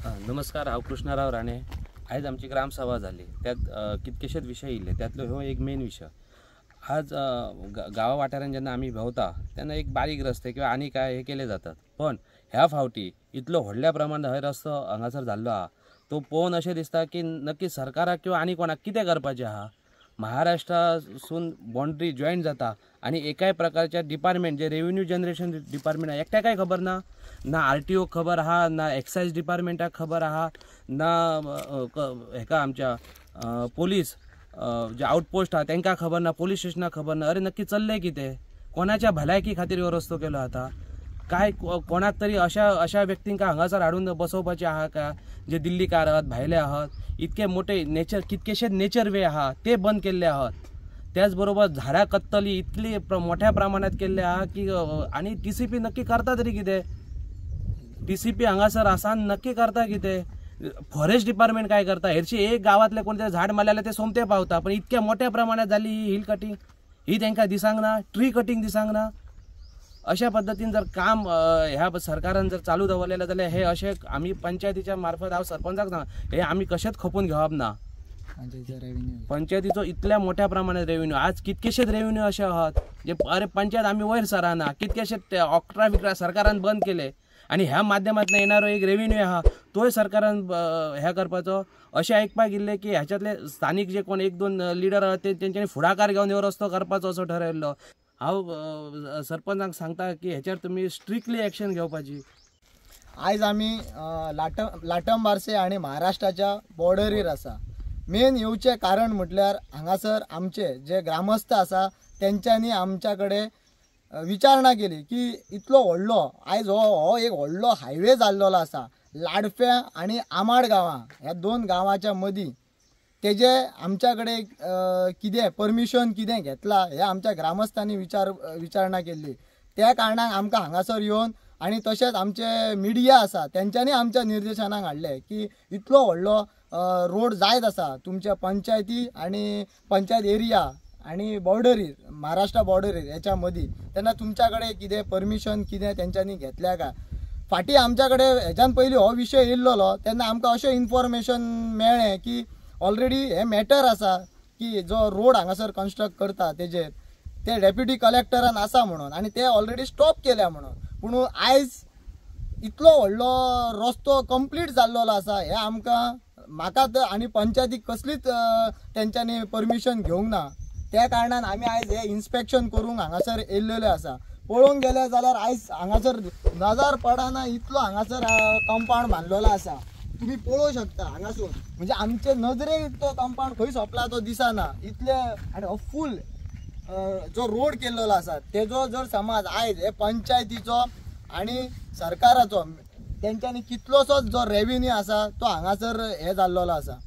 नमस्कार, हांव कृष्णराव राणे. आयज आमची ग्रामसभा जाली, त्यात कितकेशेच विशय येयल्ले, त्यातलो हो एक मेन विशय. आज गांवा वाठारान जेन्ना आमी भोंवता तेन्ना एक बारीक रस्ते किंवा आनी काय हे केले जातात, पण ह्या फावटी इतलो व्हडल्या प्रमाणात हय रस्तो हांगासर जाल्लो आहा तो पळोवन अशें दिसता की नक्की सरकाराक किंवा आनी कोणाक कितें करपाचें आहा. महाराष्ट्रासून बाउंड्री जॉयन जाता आनी एकाय प्रकारच्या डिपार्टमेंट जे रेव्हेन्यू जनरेशन डिपार्टमेंट आहा एकट्याकय खबर ना, ना आर टी ओक खबर आहा, ना एक्सायज डिपार्टमेंटाक खबर आहा, ना हेका आमच्या पोलीस जे आउटपोस्ट आहा तांकां खबर ना, पोलीस स्टेशनाक खबर ना. अरे नक्की चल्लें कितें? कोणाच्या भलायकी खातीर हो रस्तो केलो आतां? काय कोणाक तरी अशा अशा व्यक्तींक हांगासर हाडून बसोवपाचे आहा का जे दिल्लीकार आहात, भायले आहात? इतके मोठे नेचर, कितकेशे नेचर वे आहा ते बंद केल्ले आहात. त्याच बरोबर झाडां कत्तली इतली मोठ्या प्रमाणात केल्ले आहा की आनी टीसीपी नक्की करता तरी कितें? टीसीपी हांगासर आसा, नक्की करता कितें? फॉरेस्ट डिपार्टमेंट काय करता? हेरशी एक गांवांतले कोण तरी झाड मारले जाल्यार ते सोमते पावता, पण इतक्या मोठ्या प्रमाणात जाली ही हिल कटिंग ही तांकां दिसांक ना, ट्री कटिंग दिसांक ना. अशा पद्दतीन जर काम ह्या सरकारान जर चालू दवरलेलें जाल्यार हे अशें आमी पंचायतीच्या मार्फत हांव सरपंचाक सांगता, हे आमी कशेंच खपून घेवप ना. पंचायतीचो इतल्या मोठ्या प्रमाणात रेव्हेन्यू, आज कितकेशेच रेव्हेन्यू अशे आहात जे अरे पंचायत आमी वयर सरना, कितकेशे ऑक्ट्रा विक्रा सरकारान बंद केले आनी ह्या माध्यमांतल्यान येणारो एक रेव्हेन्यू आहा तोय सरकारान हें करपाचो. अशें आयकपाक येयल्लें की ह्याच्यातले स्थानीक जे कोण एक दोन लिडर आहात ते तेंच्यांनी फुडाकार घेवन हो रस्तो करपाचो असो ठरयल्लो. हांव सरपंचाक सांगता की हेचेर तुमी स्ट्रिक्टली एक्शन घेवपाची. आयज आमी लाटम बारसे आनी महाराष्ट्राच्या बॉर्डरीर आसा. मेन येवचें कारण म्हटल्यार हांगासर आमचे जे ग्रामस्थ आसा तेंच्यांनी आमच्या कडेन विचारणा केली की इतलो व्हडलो आयज हो हो एक व्हडलो हायवे जाल्लेलो आसा लाडफ्या आनी आमाड गांवां ह्या दोन गांवाच्या मदीं, तेजे आमच्या कडेन कितें परमिशन कितें घेतलां हें आमच्या ग्रामस्थांनी विचारणा केल्ली. त्या कारणान आमकां हांगासर येवन आनी तशेंच आमचे मिडिया आसा तेंच्यांनी आमच्या निर्देशनाक हाडलें की इतलो व्हडलो रोड जायत आसा तुमच्या पंचायती आनी पंचायत एरिया आनी बॉर्डरीर, महाराष्ट्रा बॉर्डरीर हेच्या मदीं, तेन्ना तुमच्या कडेन कितें परमिशन कितें तेंच्यांनी घेतल्या काय? फाटीं आमच्या कडेन हेच्यान पयलीं हो विशय येयल्लो तेन्ना आमकां अशें इन्फॉर्मेशन मेळ्ळें की ऑलरेडी हें मॅटर आसा की जो रोड हांगासर कन्स्ट्रक्ट करता तेजेर ते डेप्युटी कलेक्टरान आसा म्हणून आनी ते ऑलरेडी स्टॉप केल्या म्हणून. पूण आयज इतलो व्हडलो रस्तो कंप्लीट जाल्लो आसा हें आमकां म्हाका तर आनी पंचायतीक कसलीच तेंच्यांनी परमिशन घेवंक ना. त्या कारणान आमी आयज हें इन्स्पेक्शन करूंक हांगासर येयल्लेले आसा. पळोवंक गेले जाल्यार आयज हांगासर नजर पडना इतलो हांगासर कंपावंड बांदलेलो आसा. तुमी पळोवंक शकता हांगासून, म्हणजे आमचे नजरेक तो कंपावंड खंय सोंपला तो दिसना इतले. आनी हो फूल जो रोड केल्लो आसा तेजो जर समज आयज हे पंचायतीचो आनी सरकाराचो तेंच्यांनी कितलोसोच जो रेवेन्यू आसा तो हांगासर हे जाल्लो आसा.